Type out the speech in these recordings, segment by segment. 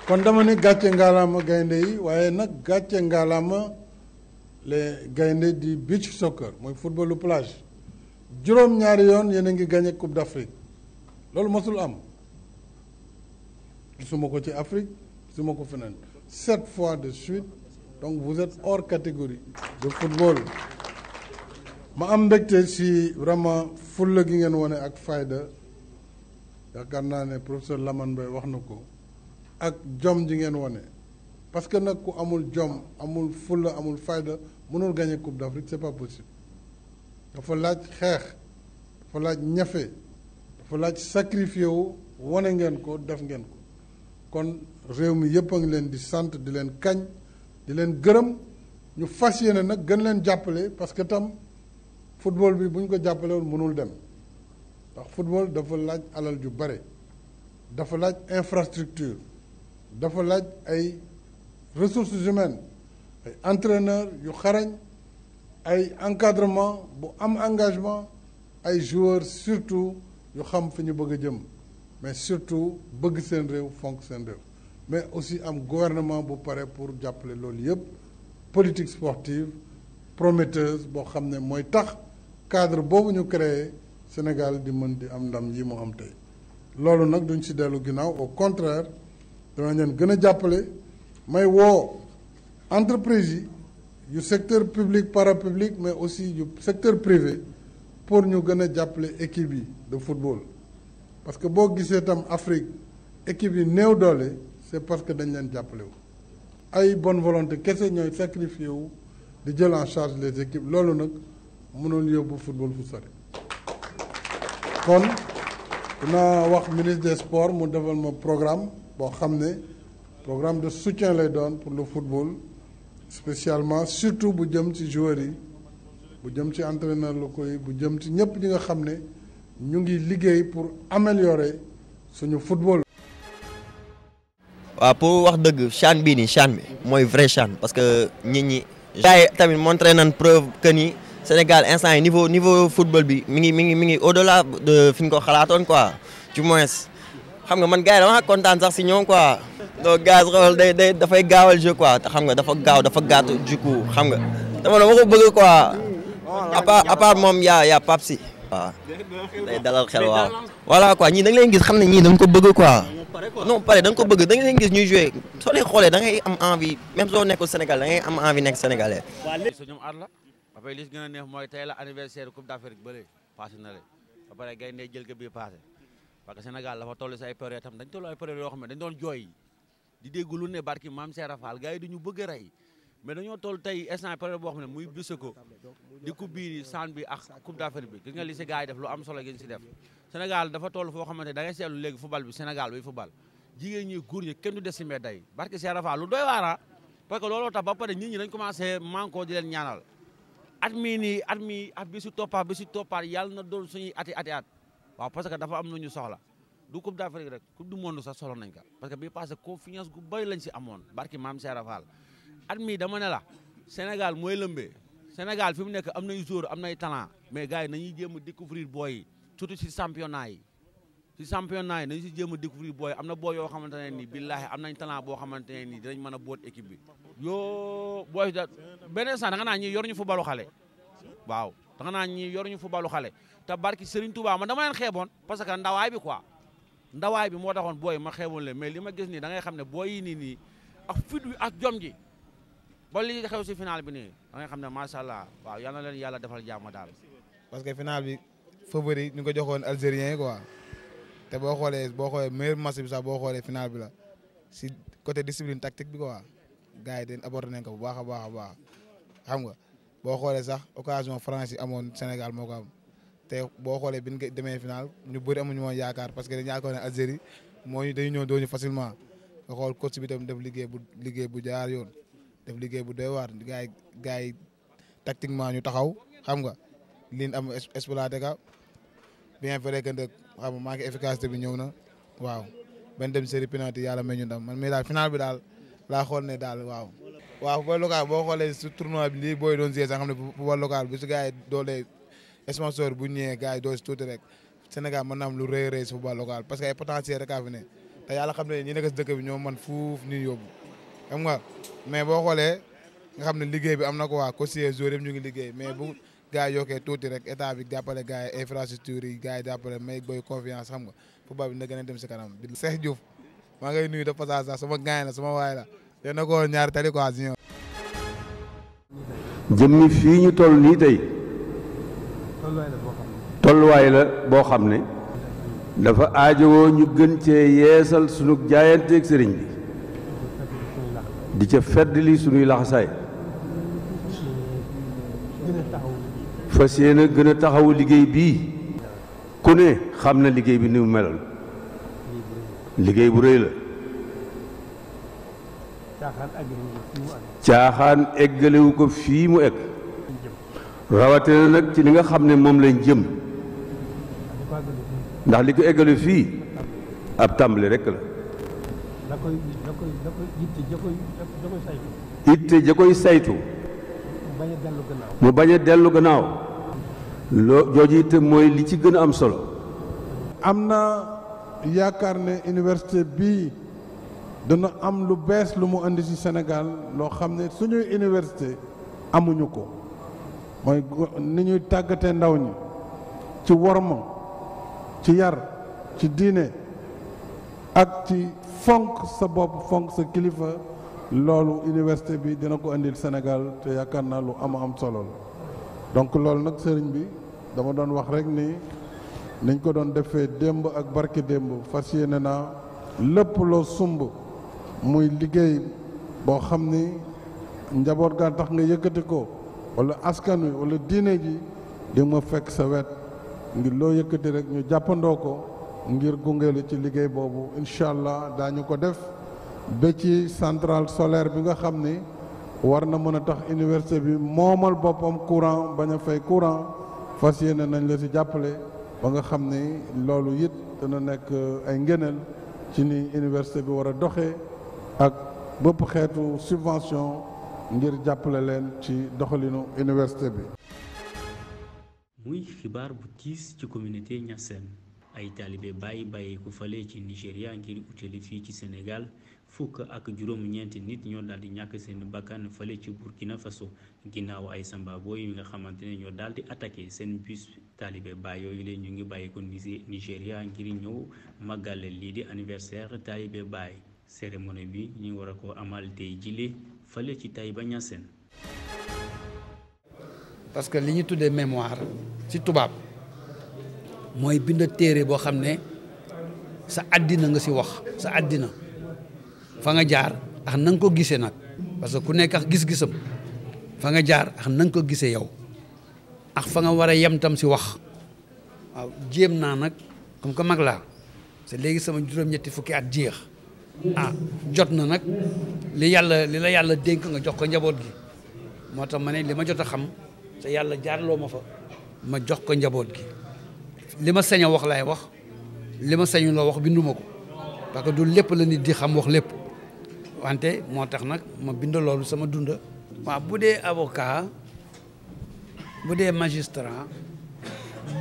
kon dama ne gàcce ngaalaama gaynde yi waaye nag gàcce ngaalaama les gaynde di beach soccer mooy footballu plage juróom-ñaari yoon yéen a ngi gagné coupe d'Afrique loolu mosul am gisuma ko ci Afrique gisuma ko feneen 7 fois de suite donc vous êtes hors catégorie de football ma am mbégte si vraiment fulla gi ngeen wone ak fayda yaakaar naa ne professeur Lamane Mbaye wax na ko ak jom ji ngeen wone parce que nag ku amul jom amul fulla amul fayda mënul gagner coupe d'Afrique c'est pas possible dafa laaj xeex dafa laaj ñafe dafa laaj sacrifié wu wone ngeen ko def ngeen ko kon réew mi yëpp a ngi leen di sant di leen kañ di leen gërëm ñu fas yéene nag gën leen jàppale parce que tam football bi bu ñu ko jàppale woon mënul dem ndax football dafa laaj alal ju bare dafa laaj infrastructure dafa laaj ay ressources humaines ay entraîneurs yu xarañ ay encadrement bu am engagement ay joueurs surtout yu xam fi ñu bëgg a jëm mais surtout bëgg seen réew fonk seen réew mais aussi am gouvernement bu pare pour jàppale loolu yëpp politique sportive prometteuse boo xam ne mooy tax cadre boobu ñu créé Sénégal di mën di am ndam yi mu am tey loolu nag duñ ci dellu ginnaaw au contraire danañ leen gën a jàppale may woo entreprise yi yu secteur public parapublic mais aussi yu secteur privé pour ñu gën a jàppale équipe yi de football parce que boo gisee tam Afrique équipe yi néew doole c'est parce que dañ leen jàppale wu ay bonne volonté kese ñooy sacrifié wu di jël en charge les équipes loolu nag mënul yóbbu football fu sori kon dinaa wax ministre des sports mu defal ma programme boo xam ne programme de soutien lay doon pour le football spécialement surtout bu jëm ci joueurs yi bu jëm ci entraîneurs locaux yi bu jëm ci ñëpp ñi nga xam ne ñu ngi liggéey pour améliorer suñu football. waaw pour wax dëgg CHAN bii nii CHAN bi mooy vrai CHAN parce que nit ñi. gars yi tamit montré nañ preuve que ni Sénégal instant yi niveau football bi mi ngi au-delà de fi ñu ko xalaatoon quoi du moins xam nga man gars yi dama kontaan sax si ñoom quoi. donc gars xool day dafay gaawal jeu quoi te xam nga dafa gaaw dafa gàtt du coup xam nga dama ko bëgg quoi à part moom yaa Pape Sy waaw day dalal xel waaw. voilà quoi ñii da nga leen gis xam ne ñii da nga ko bëgg quoi. non pare da nga ko bëgg da nga leen gis ñuy joué soo leen xoolee da ngay am envie même soo nekkul Sénégal da ngay am envie nekk sénégalais. ñoom at la après li si gën a neex mooy tey la anniversaire coupe d'Afrique bële passé na le ba pare gay ne jël ko bii passé parce que Sénégal dafa toll si ay période tam dañ toll ay période yoo xam ne dañ doon jooy di dégg lu ne barki maam Serap Fall gars yi duñu bëgg a rey mais dañoo toll tey instant période boo xam ne muy Bissako di coupe bii CHAN bi ak coupe d'Afrique bi gis nga li si gars yi def lu am solo gi si def Sénégal dafa toll foo xamante da ngay seetlu léegi football bi Sénégal buy football jigéen ñi góor ñi kenn du des si mbedd day barki Serap Fall lu doy waara parce que looloo tax ba pare nit ñi dañ commencé manko di leen ñaanal at bi si toppaat yàlla na doon suñuy at waaw parce que dafa am lu ñu soxla du coupe d'Afrique rek coupe du monde sax soxla nañ ko parce que bii passé confiance gu bëri lañ si amoon barki maam Serap Fall at mii dama ne la Sénégal mooy lëmbee Sénégal fi mu nekk am nay joueur am nay talent mais gars yi nañuy jéem a découvrir booy yi surtout si championnat yi nañu si jéem a découvrir booy am na booy yoo xamante ne nii billaahi am nañ talent boo xamante ne nii dinañ mën a boot équipe bi yoo booy da beneen sax da nga naa ñi yoruñu footballu xale waaw da nga naa ñi yoruñu footballu xale te barki Serigne Touba man dama leen xeeboon parce que ndawaay bi quoi ndawaay bi moo taxoon booy ma xeeboon leen mais li ma gis nii da ngay xam ne booy yi nii ak fit wi ak jom ji ba li xew si final bi nii da ngay xam ne macha allah waaw yal na leen yàlla defal jàmm daal. parce que final bi favori ñu ko joxoon algérien yi quoi te boo xoolee meilleur match bi sax boo xoolee final bi la si côté discipline tactique bi quoi gars yi dañ aborder nañ ko bu baax a baax xam nga boo xoolee sax occasion France yi amoon Sénégal moo ko am te boo xoolee bi ñu demee final ñu bëri amuñu woon yaakaar parce que dañu yaakaar ne Algérie dañu ñëw dooñu facilement nga xool coach bi tam def liggéey bu jaar yoon. def liggéey bu doy waar gars yi tactiquement ñu taxaw xam nga liñ am exploité ka bien vrai que nag xam nga manque efficacité bi ñëw na waaw ben dem série penalty yàlla may ñu ndam man mii daal final bi daal laa xool ne daal waaw. waaw football local boo xoolee su tournoi bi lii booy doon jouer sax xam ne football local bu si gars yi doolee sponsor bu ñëwee gars yi doo si tuuti rek Sénégal mën na am lu rëy si football local parce que ay potentiel rek a fi ne te yàlla xam ne ñi nekk si dëkk bi ñoo man fuuf ñu yóbbu xam nga mais boo xoolee nga xam ne liggéey bi am na ko waa courtier joueur yëpp ñu ngi liggéey mais bu gars yi yokkee tuuti rek état bi jàppale gars yi infrastructure yi gars yi jàppale may boy confiance xam nga football bi na gën a dem si kanam bi Cheikh Diouf maa ngay nuyu de passage sax sama gaay la sama waay la te na ko ñaari tali quoi si jëmmi fii ñu toll nii tey tolluwaay la boo xam ne dafa aajowoo ñu gën cee yeesal sunu jaayanteeg sëriñ bi di ca feddali sunuy laxasaay fas yéene gën a taxawu liggéey bii ku ne xam na liggéey bi ni mu meloon liggéey bu rëy la caaxaan eggalewu ko fii mu egg rawatina nag ci li nga xam ne moom lañ jëm ndax li ko eggale fii ab tàmbali rekk la itte ja koy saytu mu bañ a dellu gannaaw loo jooju itte mooy li ci gën a am solo am na yaakaar ne université bii dana am lu bees lu mu indi ci Sénégal loo xam ne suñuy université amuñu ko mooy ni ñuy tàggatee ndaw ñi ci worma ci yar ci diine ak ci fonk sa bopp fonk sa kilifa loolu université bi dina ko indil Sénégal te yaakaar naa lu am solo la donc loolu nag sëriñ bi dama doon wax rek ni niñ ko doon defee démb ak barke démb fas yéene naa lépp loo sumb muy liggéey boo xam ni njaboot gaa tax nga yëkkati ko wala askan wi wala diine ji di ma fekk sa wet ngir loo yëkkati rek ñu jàppandoo ko ngir gungeelu ci liggéey boobu incha allah daañu ko def ba ci centrale solaire bi nga xam ni war na mën a tax université bi moomal boppam courant bañ a fay courant fas yéene nañ la ci jàppale ba nga xam ni loolu it dana nekk ay ngëneel ci ni université bi war a doxee ak bépp xeetu subvention ngir jàppale leen ci doxalinu université bi. muy xibaar bu tiis ci communauté Niassène ay taalibe bàyyi ku fale ci Nigéria ngir utali fii ci Sénégal fukk ak juróom-ñeenti nit ñoo daal di ñàkk seen bakkan fale ci Burkina Faso ginnaaw ay samba boy yi nga xamante ne ñoo daal di attaqué seen bus taalibe baay yooyu leen ñu ngi bàyyi ko Nigéria ngir ñëw màggale lii di anniversaire taalibe baay cérémonie bi ñu war a ko amal tey jile fale ci Taïba Niassène. parce que li ñu tuddee mémoire ci tubaab mooy bind téere boo xam ne sa àddina nga ci wax sa àddina fa nga jaar ak na nga ko gisee nag parce que ku nekk ak gis-gisam fa nga jaar ak na nga ko gisee yow ak fa nga war a yem tam ci wax waaw jéem naa nag comme que mag laa c'est léegi sama juróom-ñetti fukki at jeex jot na nag li la yàlla dénk nga jox ko njaboot gi moo tax ma ne li ma jot a xam te yàlla jaarloo ma fa ma jox ko njaboot gi li ma sañ a wax laay wax li ma sañu la wax binduma ko parce que du lépp la nit di xam wax lépp wante moo tax nag ma bind loolu sama dunda waaw bu dee avocat bu dee magistrat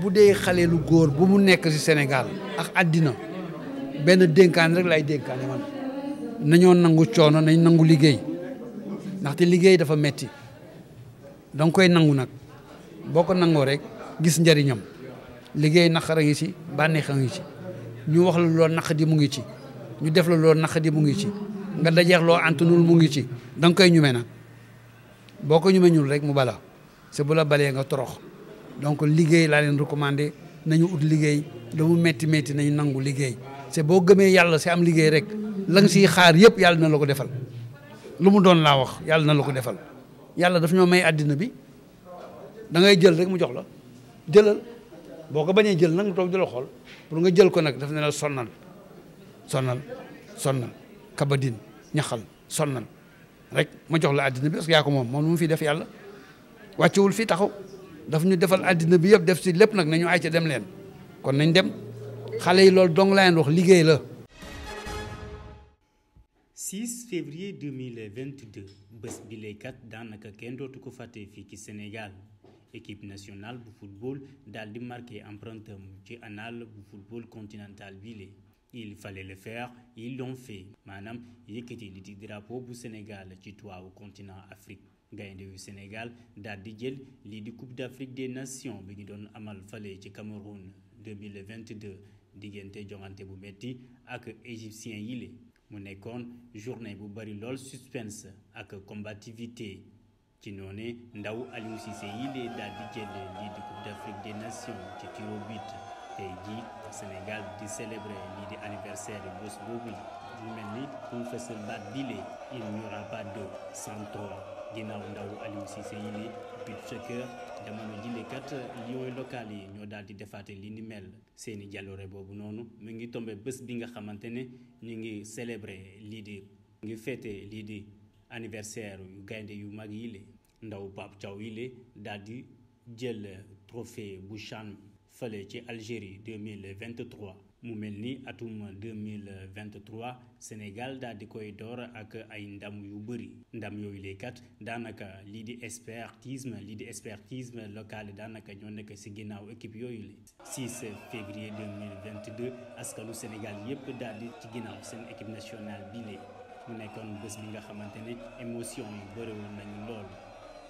bu dee xale lu góor bu mu nekk ci Sénégal ak àddina benn dénkaan rek lay dénkaane man nañoo nangu coono nañ nangu liggéey ndaxte liggéey dafa metti danga koy nangu nag boo ko nangoo rek gis njariñam liggéey naqar a ngi ci bànneex a ngi ci ñu wax la loolu naq di mu ngi ci ñu def la loolu naq di mu ngi ci nga dajeex loo antunul mu ngi ci danga koy ñume nag boo ko ñume ñul rek mu bala c'est bu la balee nga torox donc liggéey laa leen recommandé nañu ut liggéey lu mu metti metti nañu nangu liggéey c'est boo gëmee yàlla si am liggéey rek la nga siy xaar yëpp yàlla na la ko defal lu mu doon laa wax yàlla na la ko defal yàlla daf ñoo may àddina bi da ngay jël rek mu jox la jëlal boo ko bañee jël nag mu toog di la xool pour nga jël ko nag daf ne la sonnal kabadin ñaxal sonnal rek ma jox la àddina bi parce que yaa ko moom lu mu fi def yàlla wàccewul fii taxaw daf ñu defal àddina bi yëpp def si lépp nag nañu ay ca dem leen kon nañ dem xale yi loolu dong laa leen wax liggéey la. 6 février 2022 bés bi laykat daanaka kenn dootu ko fàtte fii ci Sénégal équipe nationale bu football daal di marqué empreinte ci annales bu football continental bi il fallait le faire, ils l'ont fait maanaam yëkkati li di drapeau bu Sénégal ci toitu continent Afrique. gaynde yu Sénégal daal di jël lii di Coupe d'Afrique des Nations bi ñu doon amal fale ci Cameroun 2022 diggante jongante bu metti ak égyptien yile mu nekkoon journée bu bari lool suspense ak combativité ci noone ndaw Aliou Cissé yile daal di jël lii di Coupe d'Afrique des Nations ci tir au but tey jii Sénégal di célébrer lii di anniversaire bés boobu lu mel ni pour fësal baat bile il n'y aura pas de 103 ginnaaw ndaw Aliou Cissé yile but soccer jamono jile kat lions locaux yi ñoo daal di defaate li ni mel seeni jàllore boobu noonu mu ngi tombé bés bi nga xamante ne ñu ngi célébrer lii di ngi fêté lii di anniversaire yu gaynde yu mag yile ndaw Pape Thiaw yile daal di jël trophée bu CHAN fële ci Algérie 2023 mu mel ni atum 2023 Sénégal daal di koy door ak ay ndam yu bëri ndam yooyu léekat daanaka lii di expertise locale daanaka ñoo nekk ci ginnaaw équipe yooyu la 6 février 2022 askanu Sénégal yépp daal di ci ginnaaw seen équipe nationale bile mu nekkoon bés bi nga xamante ne émotion yu bëri woon nañu lool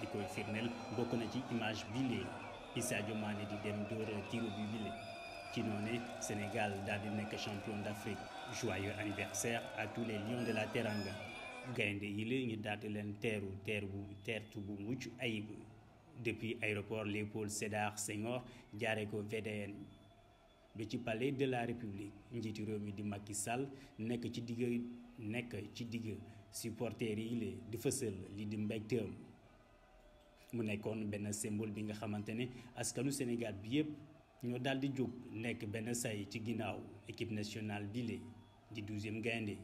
di koy firndeel bokk na ci image bile Sadio Mané di dem door tiro bi bile ci noonu Sénégal daal di nekk champion d'Afrique. Joyeux anniversaire à tous les lions de la Teranga gaynde yi la ñu daal di leen teertu bu mucc ayib depuis aéroport Léopold Sédar Senghor jaaree ko VDN ba ci palais de la République njiitu réew mi di Macky Sall nekk ci digg supporters yi la di fësal li di mbégteem mu nekkoon benn symbole bi nga xamante ne askanu Sénégal bi yépp ñoo daal di jóg nekk benn say ci ginnaaw équipe nationale bile di 12e gaynde